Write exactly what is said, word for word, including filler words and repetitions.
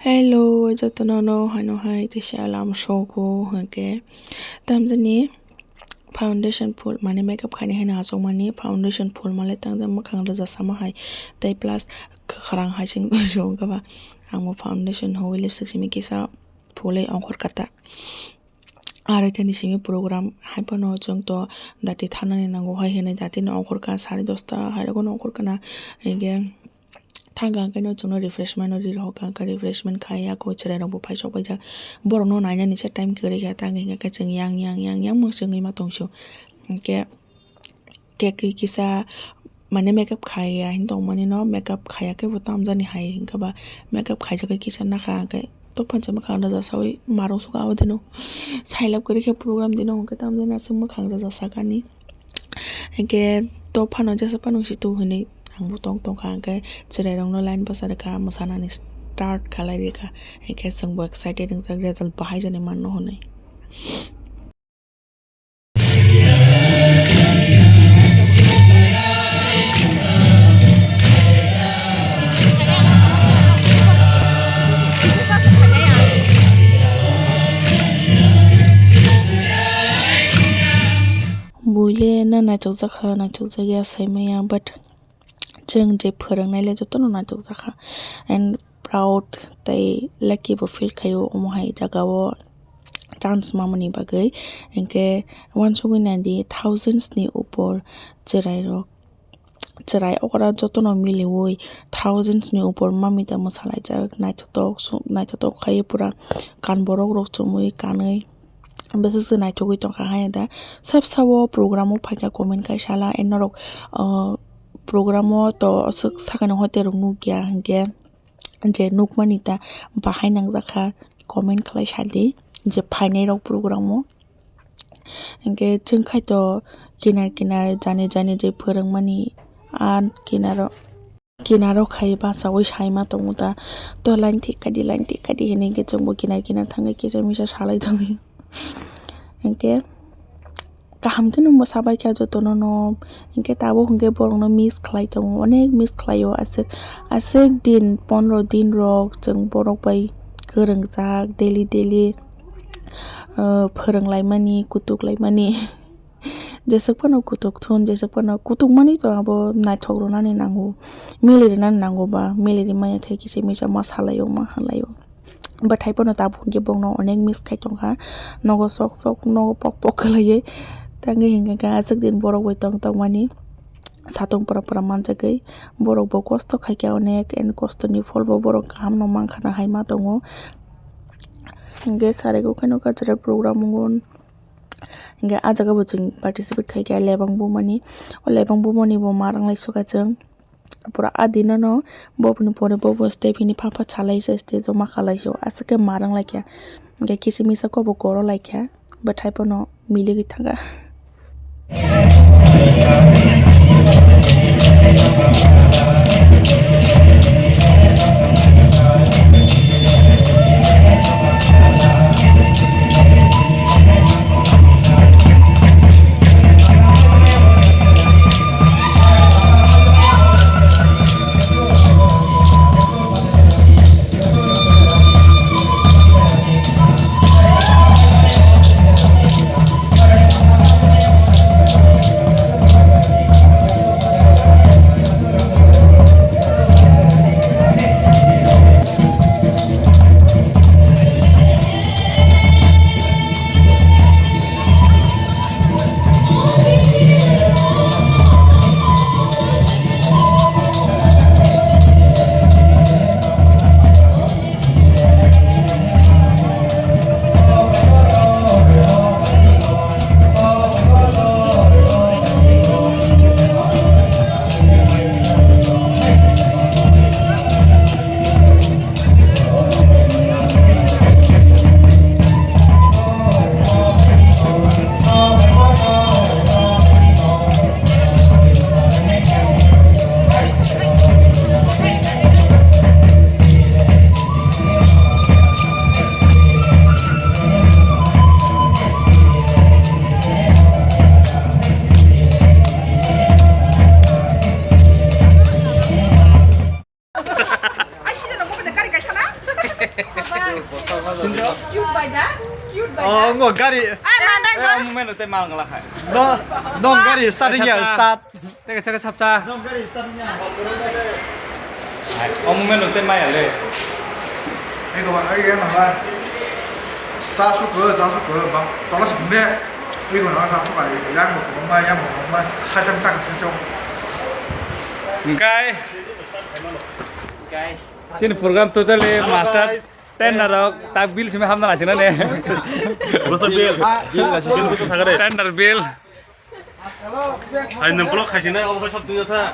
Hello, jotono no hano hai tisa alam soko hwnkhe tamjani foundation full mane makeup khaini haino achukmani foundation full male tangjak mwkhang rwjak sama hai tei plus kwkhwrang hai sing tongsi wngkha ba ang bo foundation hoi lipstick simi kisa phulwi ongkhor kata. Arai tani simi program hai phano chwng to dati thanani nango hai hinwi dati no ongkhor kha sari dosta hai rogo no ongkhor khana hinkhe. Thangkha hwnkhe no chwngno refreshment no ri rohor kha, hwnkhe refreshment khai ya kho chwrai rok bo phai sok paijak. Borok no nainani se time kwrwi kha, tang hwnkhe chwng yang yang yang yang mwchwngwi ma tong sio. Hwnkhe cake kisa mane makeup khaiya hin tong mani no, makeup khaiya khe bo tamjani hai hwnkhe ba makeup khaijak khe kisa nakha hwnkhe. Tophan se mwkhang rwjak saui marung suka o dino. Sailab kwrwi khe program dino hwnkhe tamjani aswk mwkhang rwjak sakani. Hwnkhe to phano jesa phano si tu hinwi ang bo tong tong kha, hwnkhe chwrai rok no line bwsa rwkha, mwsanani start khalai rwkha, hwnkhe chwng bo excited wngjak result bahai jani manno hinwi. Buile na naithokjak kha, naithokjak ya saimaya, but chwng je phwrwngnai le jotono naithokjak kha and proud tei lucky bo feel khaio omo hai jagao chance mamani bagwi. Hinkhe uansugwi naidi thousands ni upor chwrairok, chwrai okora jotono miliwi thousands ni upor mamita mwsalaijak, naithotok su-, naithotok khai pura kan borok rok chumui kanwi. Bwswk se naithogwi tongkha haino da. Sab sabo program o phaikha comment khai sala, and norok, uh, program o to aswk sakani hotel rok nukya hinkhe je nukmani ta bahai nangjakha comment khlai sadi je phainai rok program o. Hinkhe chwng khai to kinar kinar jani jani je phwrwngmani a kinaro. Kinaro khai bachaui saima tongo ta, to line thik kadi, line thik kadi hinwi hinkhe chwngbo kinar kinar thangwi kisa misa salai tongwi. Hinkhe kaham kheno mwsabai kha jotono no, hinkhe tabuk hinkhe borokno miss khlai tongo, onek miss khlaio aswk, aswk din pondro din rok chwng borok bai kwrwngjak daily daily, ah, phwrwnglaimani, kutuklaimani. Jeswk phano kutuk thun, jeswk phano kutuk mani to abo naithok rwnani nango, mili rwnani nango ba, mili rwmaya khe kisa misa ma salaio, ma halaio. Bwthai phano tabuk hwnkhe bokno onek miss khai tongkha, nogo sok sok, nogo pok pok kwlaiwi. Tangwi hinkhe aswk din borok bai tong tongmani satung pora pora manjagwi, borok bo kosto khaikha onek, and kostoni phol bo borok kaham no mankha na hai ma tongo. Hinkhe sarik o khe nukha chwrai program wngo. Hinkhe ah jaga bo chwng participate khai kha lebang bumani. O lebang bumani bo ma rwnglaisukha chwng. Pura ah dino no boboni pore bobo step hini pha pha salai se stage o ma khalai se o aswk khe ma rwnglaikha. Hinkhe kisa misa khe bo goro laikha. Bwthai phano miligwi thangkha. Cute by the, cute by the. Oh, ngo gari. Ah, mandai. Eh, bar. Ang menu te mal ngala khai. No, no gari starting ya, start. Teka saka sapta. No gari starting ya. Ang menu te maya le. Ego ba, ego ba. Sa su ko, sa su ko, bang. Tola su ne. Ego na sa su ba, yang mo ko ba, yang mo ko ba. Sa sam sa sa. Engkai. Guys. Chini program totally master tender rok tak bill simi hamna naisina ne. Bosa bill. Bill bosa sagare. Tender bill. Hai nang vlog khaisina obo sob dunya sa.